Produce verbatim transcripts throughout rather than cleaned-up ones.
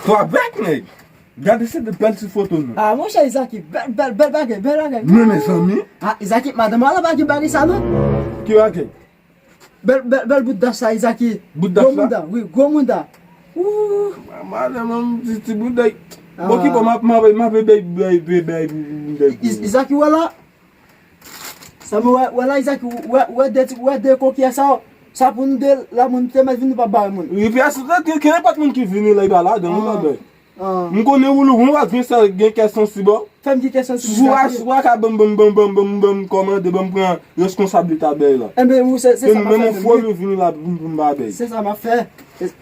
Twa bèk, nèg. Gade se de bèl ti foto nou. Ah, monchè, Izaki, bèl, bèl, bèl bagay, bèl bagay. Men, mezanmi. Ah, Izaki, madanm la pa gen bagay sa, non? Ki bagay? Bèl, bèl, bèl bout dach sa, Izaki. Bout dach la? Gwo mounda, wi, gwo mounda. Ooh. Madanm, ti, ti bout dach. Bon, ki bon, m ap, m ap, m ap bay, bay, bay, bay, bay. Iz-, Izaki, wè la. Sa mwen wè, wè la, Izaki, wè, wè de ti, wè de kokiya sa, sa pou nou de la, moun te mèt vini pa bay moun. Epi a sou tèt, ke nenpòt moun ki vini la, li pa ladan, nou pa bay. Ah. M konnen ou, ou pa gen sa, gen kè sansib, ò. Fè m gen kè sansib, Izaki. Sou a, sou a ka ban m, ban m, ban m, ban m, ban m, ban m kòmande, ban m pran reskonsablite a bay la. Enben, ou se, se sa m ap fè. Menm yon fo nou vini la, pou m, pou m pa bay. Se sa m ap fè.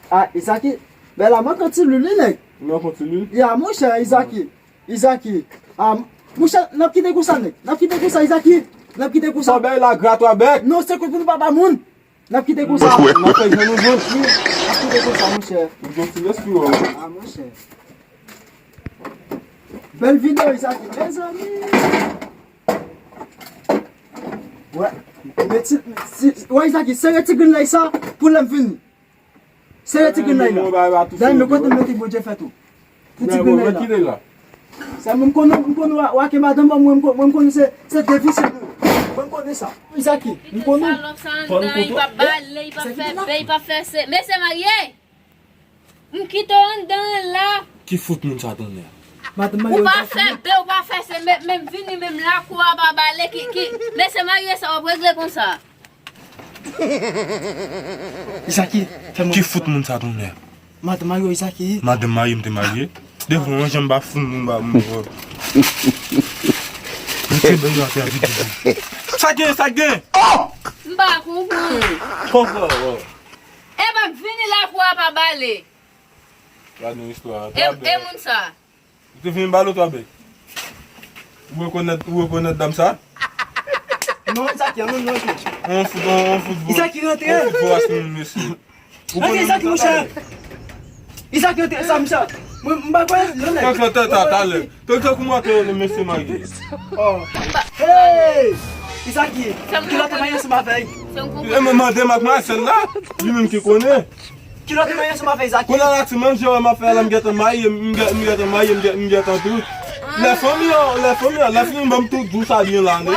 A, Izaki, bay la, mwen konti lil, wi, nèg. Mwen konti lil? Ya, monchè, Izaki. Izaki, ah, monchè, n ap kite konsa, nèg. N ap kite konsa, Izaki. N ap kite konsa. Sa bay la gra twa bèk. Non, se kout pou nou pa ba moun. N ap kite konsa. N ap fè jan nou jwenn. Wi, n ap kite konsa, monchè. Ou gen ti lespri, wè. Ah, monchè. Bèl videyo, Izaki. Mezanmi. Wè. Men ti, ti, wè, Izaki, sere ti grenn lay sa pou lè m vini. Sere ti grenn lay la. Dayè, men kote m mete Bondye fè tou. Pou ti grenn lay la. Sa mwen m konnen, m konnen w a, w a ke madanm ban mwen, mwen m konnen se, se de visye nou. Mwen m konnen sa. Izaki, m konnen. Salòp sa anndan, li pa bale, li pa fè bè, li pa fè se. Mesye marye! M kite w anndan la. Ki fout moun sa tonnè? Ou pa fè bè, ou pa fè se, men, men vini menm lakou a pa bale, ki, ki, mesye marye sa w ap regle konsa. Izaki, fè mwen. Ki fout moun sa tonnè? Madanm marye, Izaki. Madanm marye, m te marye. Devan mwen, jan m pa fout moun ba moun. M te bay atè vide. Sa gen, sa gen? M pa konprann. Konprann, oh. E pa vini lakou a pa bale. Gade yon istwa. E, e moun sa. Ou te vin bal ou twa bèk? Ou rekonèt, ou rekonèt dam sa? Non, Izaki, an nou rantre. On fout, on, on fout. Izaki rantre. On fout vwasyon mesye. Rantre, Izaki, monchè. Izaki rantre, sa, monchè. Mwen, m pa kwè, non, nèg. Tank, tank, tank, talè. Tank, tank, kouman te rele mesye marye? Oh. Hey! Izaki, kilòt mwen ansanm avè l. E mwen mande madmwazèl la, li menm ki konnen. Kilòt mwen ansanm avè Izaki. Kounye a la ti manje wè m ap fè la, m gentan marye, m gen-, m gentan marye, m gen-, m gentan tout. Lè fanmi yo, lè fanmi yo, lè fini ban m tout dous a byen la, non.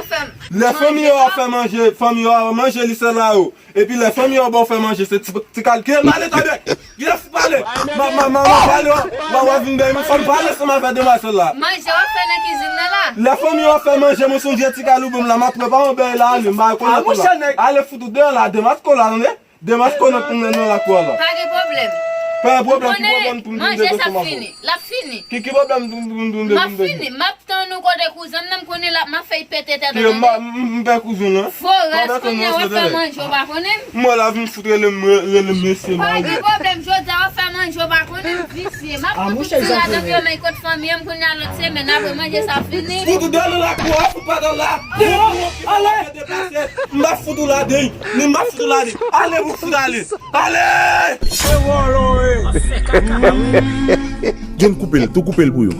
Lè fanmi yo ap fè manje, fanmi yo ap manje li sèl la yo. Epi lè fanmi yo ba w fè manje, se ti, ti kalkil, m ale tande. Gen fou pale. Ma, ma, ma, ma pale, w a, w a vin bay mwen, fò m pale ansanm avè demwazèl la. Manje w ap fè nan kizin nan la. Lè fanmi yo ap fè manje, mwen se yon vye ti kaloubou m la, m ap prepare yon bèy la, ale, m pa rekonèt ou la. Ale fout ou deyò la, demaske w la, tande. Demaske w nan, nan, nan lakou a la. Pa gen pwoblèm. Pa gen pwoblèm, ki pwoblèm pou m vin depoze manman? Manje sa fini. L ap fini. Ki, ki pwoblèm pou m, pou m, pou m, pou m depoze? M ap fini. M ap tann ou kote kouzen m nan, m konnen l ap, m ap fè l pete tèt an. M, m, m fè kouzen an. Fo rès, kounye a w ap fè manje, w pa konnen? M wè la vin fout rele m, rele m mesye marye. Pa gen pwoblèm, jodi a w ap fè manje, w pa konnen? M visye. M ap fout ti ladan, men kot fanmi an, m konnen a lòt semèn, apre manje sa fini. Fout ou deyò nan lakou a, fout pa deyò la. Ale! M ap fout ou ladan, men m ap fout ou ladan. Ale, pou fout ale. Ale! Se vòlò, wi. John, koupe l, tou koupe l pou yo.